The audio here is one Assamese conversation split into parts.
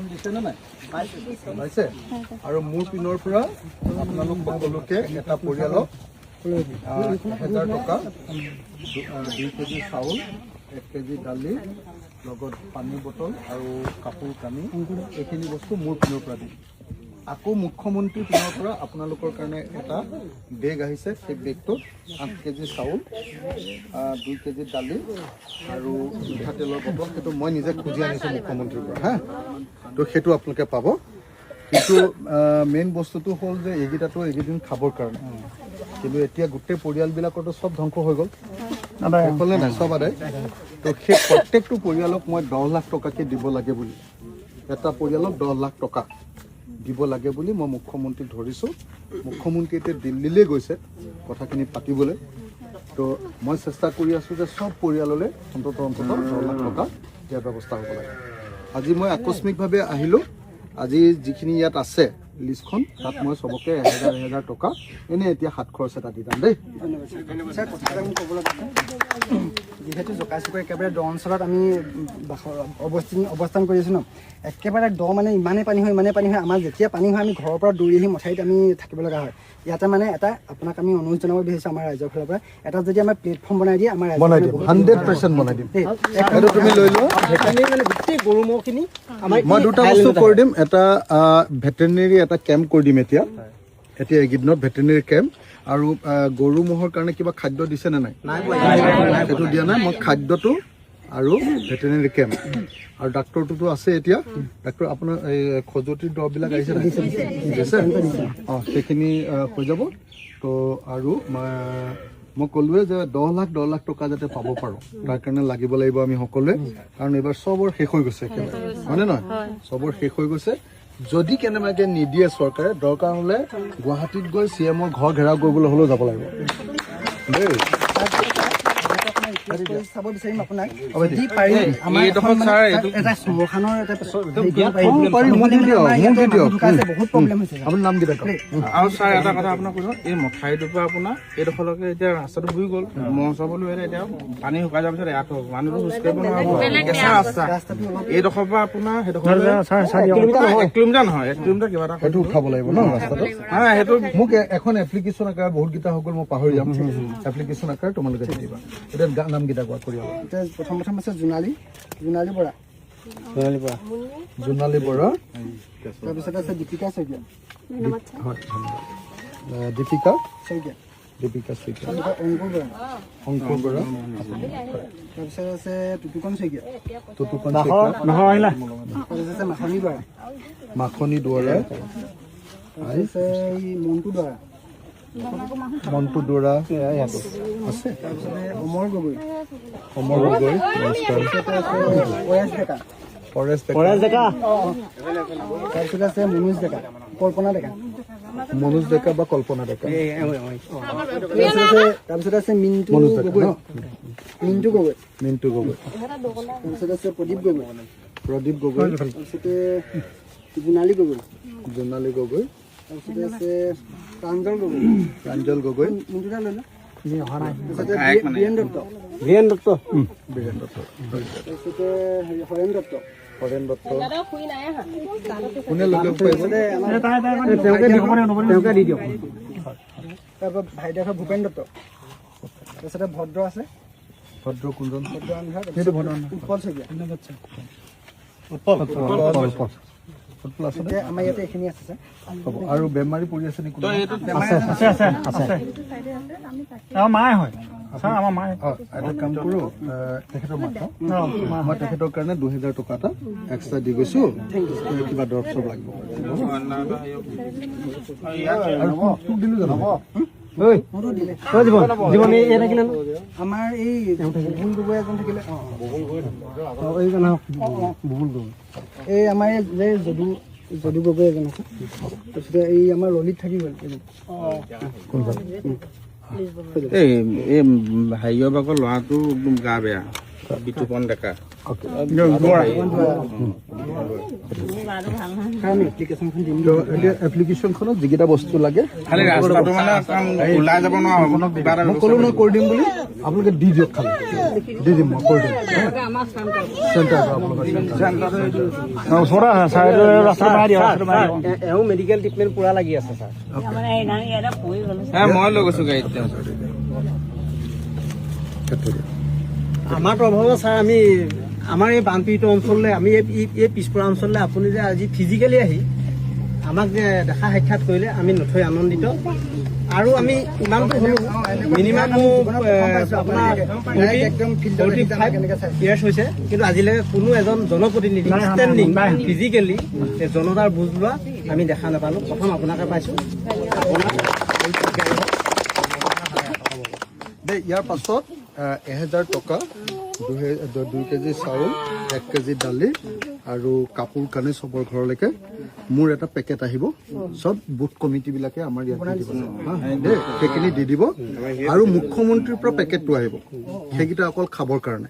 পেঞ্চন দিছে নে নাই? পাইছে। আৰু মোৰ পিনৰ পৰা আপোনালোক সকলোকে এটা পৰিয়ালক 1000 টকা, 2 কেজি চাউল, 1 কেজি দালি, লগত পানীৰ বটল আৰু কাপোৰ কানি, এইখিনি বস্তু মোৰ পিনৰ পৰা দিম। আকৌ মুখ্যমন্ত্ৰীৰ পিনৰ পৰা আপোনালোকৰ কাৰণে এটা বেগ আহিছে। সেই বেগটোত 8 কেজি চাউল, 2 কেজি দালি আৰু মিঠাতেলৰ বটল। সেইটো মই নিজে খুজি আনিছোঁ মুখ্যমন্ত্ৰীৰ পৰা। হা, তো সেইটো আপোনালোকে পাব। কিন্তু মেইন বস্তুটো হ'ল যে এইকেইটাতো এইকেইদিন খাবৰ কাৰণে, কিন্তু এতিয়া গোটেই পৰিয়ালবিলাকৰতো চব ধ্বংস হৈ গ'ল। শেষ হ'লনে নাই? চব আদায়। তো সেই প্ৰত্যেকটো পৰিয়ালক মই 10 লাখ টকাকৈ দিব লাগে বুলি, এটা পৰিয়ালক 10 লাখ টকা দিব লাগে বুলি মই মুখ্যমন্ত্ৰীক ধৰিছোঁ। মুখ্যমন্ত্ৰী এতিয়া দিল্লীলৈ গৈছে কথাখিনি পাতিবলৈ। তো মই চেষ্টা কৰি আছোঁ যে চব পৰিয়াললৈ অন্ততঃ অন্ততঃ 10 লাখ টকা দিয়াৰ ব্যৱস্থা হ'ব লাগে। আজি মই আকস্মিকভাৱে আহিলোঁ। আজি যিখিনি ইয়াত আছে লিষ্টখন, তাত মই চবকে 1000 1000 টকা এনেই এতিয়া হাত খৰচ এটা দি যাম দেই। ধন্যবাদ ছাৰ। ছাৰ, কথা এটা মোক ক'ব লগা আছে। যিহেতু জকাই চুকৰ একেবাৰে দ অঞ্চলত আমি বাস অৱস্থান কৰি আছোঁ ন, একেবাৰে দ, মানে ইমানেই পানী হয়, ইমানেই পানী হয়, আমাৰ যেতিয়া পানী হয় আমি ঘৰৰ পৰা দৌৰি আহি মথাউৰিত আমি থাকিব লগা হয়। ইয়াতে মানে এটা আপোনাক আমি অনুৰোধ জনাব বিচাৰিছোঁ, আমাৰ ৰাইজৰ ফালৰ পৰা এটা যদি আমাৰ প্লেটফৰ্ম বনাই দিয়ে, আমাৰ ৰাইজৰ বনাই কাৰণে দিম। বহুত 100% বনাই দিম। দেই। সেইটো তুমি লৈ লোৱা। ভেটেনেৰী মানে গোটেই গৰু ম'হখিনি আমাৰ মই দুটা বস্তু কৰি দিম। এটা ভেটেনেৰী এটা কেম্প কৰি দিম এতিয়া এতিয়া এইকেইদিনত ভেটেনেৰী কেম্প। আৰু গৰু ম'হৰ কাৰণে কিবা খাদ্য দিছে নে নাই? সেইটো দিয়া নাই। মই খাদ্যটো আৰু ভেটেনেৰী কেম্প আৰু ডাক্তৰটোতো আছে। এতিয়া ডাক্তৰ আপোনাৰ এই খজুৱতিৰ দৰৱবিলাক আহিছে নাই? দিছে। অঁ, সেইখিনি হৈ যাব। তো আৰু মই ক'লোৱে যে 10 লাখ 10 লাখ টকা যাতে পাব পাৰোঁ, তাৰ কাৰণে লাগিব লাগিব আমি সকলোৱে। কাৰণ এইবাৰ চবৰ শেষ হৈ গৈছে একেবাৰে, হয়নে নহয়? চবৰ শেষ হৈ গৈছে। যদি কেনেবাকে নিদিয়ে চৰকাৰে, দৰকাৰ হ'লে গুৱাহাটীত গৈ চি এমৰ ঘৰ ঘেৰাও কৰিবলৈ হ'লেও যাব লাগিব দেই। ৰিকুৱেষ্ট কৰি চাব বিচাৰিম আপোনাক, যদি পাৰি আমাৰ এইডোখৰ এখন মানে ছাৰ, এইটো- এটা শ্মশানৰ এটা হেৰি কৰিব পাৰি। অ, পাৰি, মোক দি নহ'লে মানে দিয়ক, আমাৰ মোক ইয়াতে দি দিয়ক। মানুহ ঢুকাইছে, বহুত প্ৰব্লেম হৈছে ছাৰ। আপোনাৰ নামকেইটা কওক। আৰু ছাৰ, এটা কথা আপোনাক কৈছোঁ, এই মথাউৰিটোৰ পৰা আপোনাৰ এইডোখৰলৈকে এতিয়া ৰাস্তাটো বুৰি গ'ল। মহ চাবলৈ হ'লে এতিয়া পানী শুকাই যোৱাৰ পিছত ইয়াত হ'ব, মানুহটো খোজ কাঢ়িব নোৱাৰিব, কেঁচা ৰাস্তা। ৰাস্তাটো অলপ এইডোখৰ পৰা আপোনাৰ সেইডোখৰলৈ 1 কিলোমিটাৰ নহয়, 1 কিলোমিটাৰ কিবা এটা। সেইটো উঠাব লাগিব ন ৰাস্তাটো? হা, সেইটো। মোক এখন এপ্লিকেশ্যন আকাৰে, বহুতকেইটা হৈ গ'ল, মই পাহৰি যাম, এপ্লিকেশ্যন আকাৰে তোমালোকে দি দিবা। এতিয়া নামকেইটা কোৱা পৰিয়ালৰ। এতিয়া প্ৰথম প্ৰথম আছে জোনালী, জোনালী বৰা। জোনালী বৰা। তাৰপিছত আছে দীপিকা শইকীয়া। হয়, ধন্যবাদ। দীপিকা শইকীয়া। দীপিকা শইকীয়া। তাৰপিছত অংকুৰ বৰা। অংকুৰ বৰা। তাৰপিছত আছে টুটুকন শইকীয়া। টুটুকন শইকীয়া। তাৰপিছত আছে মাখনী বৰা। মাখনী দুৱৰা। তাৰপিছত আছে এই মণ্টু দুৱৰা। মণ্টু দুৱৰা আছে। তাৰপিছতে অমৰ গগৈ। অমৰ গগৈ, নমস্কাৰ। তাৰপিছতে আছে পৰেশ ডেকা। পৰেশ ডেকা। তাৰপিছত আছে মনোজ ডেকা, কল্পনা ডেকা। মনোজ ডেকা বা কল্পনা ডেকা। তাৰপিছত আছে মিণ্টু মনোজ ডেকা গগৈ। ন? মিণ্টু গগৈ। মিণ্টু গগৈ। তাৰপিছত আছে প্ৰদীপ গগৈ। প্ৰদীপ গগৈ। তাৰপিছতে জোনালী গগৈ। জোনালী গগৈ। তাৰপিছতে আছে প্ৰাঞ্জল গগৈ। প্ৰাঞ্জল গগৈ। মিণ্টু দা লৈ ল। তাৰপিছতে বীৰেণ দত্ত। বীৰেণ দত্ত। বীৰেণ দত্ত। তাৰপিছতে হেৰি হৰেণ দত্ত। হৰেণ দত্ত। কোনে লৈ ল'ব পাৰিব? তাৰপিছতে আমাৰ তেওঁকে দি দিয়ক। তাৰপৰা ভাইদেউৰ ভূপেন দত্ত। তাৰপিছতে ভদ্ৰ আছে। ভদ্ৰ কোনজন? ভদ্ৰ আন্ধাৰ। তাৰপিছত উৎপল শইকীয়া। উৎপল, উৎপল আছে। এতিয়া আমাৰ ইয়াতে এইখিনি আছে ছাৰ। হ'ব। আৰু বেমাৰী পৰি আছে নেকি কোনোবা? আছে আছে আছে। আমাৰ মায়ে হয় ছাৰ, আমাৰ মায়ে। অঁ, এটা কাম কৰোঁ, তেখেতৰ মাক ন? মই তেখেতৰ কাৰণে 2000 টকা এটা এক্সট্ৰা দি গৈছোঁ। কিবা দৰৱ চৰৱ লাগিব পাৰে। আৰু তোক দিলোঁ জানো? ঐ ঐ জীৱন, জীৱন, এই থাকিলে ন? আমাৰ এই বুবুল গগৈ এজন থাকিলে। অঁ। অঁ, এইজন আহক, বুবুল গগৈ। এই আমাৰ এই যে যদু, যদু গগৈ এজন আছে। তাৰপিছতে এই আমাৰ ললিত থাকি গ'ল এজন। কোনজন? এই এই হেৰিয়ৰ ভাগৰ ল'ৰাটো একদম গা বেয়া। বিতুপন ডেকা। অ'কে। ছাৰ, আমি এপ্লিকেশ্যনখন দিম। তো এতিয়া এপ্লিকেশ্যনখনত যিকেইটা বস্তু লাগে, খালি ৰাস্তাটো মানে অকণ ওলাই যাব নোৱাৰা হ'ব, কিবা এটা মই ক'লো নহয় কৰি দিম বুলি, আপোনালোকে দি দিয়ক খালি। দি দিম, মই কৰি দিম। চেণ্টাৰ, আপোনালোকৰ চেণ্টাৰ। ওচৰতে আছে ছাৰ, এইটো ৰাস্তাটো বনাই দিয়ক, ৰাস্তাটো বনাই দিয়ক। এওঁ মেডিকেল ট্ৰিটমেণ্ট পুৰা লাগি আছে ছাৰ। হে, মই লৈ গৈছো গাড়ীত তেওঁ। আমাৰ তৰফৰ ছাৰ, আমি আমাৰ এই বানপীড়িত অঞ্চললৈ, আমি এই পিছপৰা অঞ্চললৈ আপুনি যে আজি ফিজিকেলি আহি আমাক যে দেখা সাক্ষাৎ কৰিলে, আমি নথৈ আনন্দিত। আৰু আমি ইমানটো হ'লো, মিনিমাম আপোনাৰ 45 ইয়াৰ্ছ হৈছে, কিন্তু আজিলৈকে কোনো এজন জনপ্ৰতিনিধি ষ্টেণ্ডিং ফিজিকেলি জনতাৰ বুজ লোৱা আমি দেখা নাপালোঁ। প্ৰথম আপোনাকে পাইছোঁ, আপোনাৰ দেই। ইয়াৰ পাছত 1000 টকা, 2 কেজি চাউল, 1 কেজি দালি আৰু কাপোৰ কানি চবৰ ঘৰলৈকে মোৰ এটা পেকেট আহিব। চব বুথ কমিটিবিলাকে আমাৰ ইয়াত দি দিব, হা, দেই, সেইখিনি দি দিব। আৰু মুখ্যমন্ত্ৰীৰ পৰা পেকেটটো আহিব, সেইকেইটা অকল খাবৰ কাৰণে।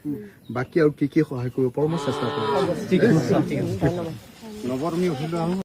বাকী আৰু কি কি সহায় কৰিব পাৰোঁ মই চেষ্টা কৰিম। ঠিক আছে, ঠিক আছে। নৱ, তুমি উঠি লোৱা।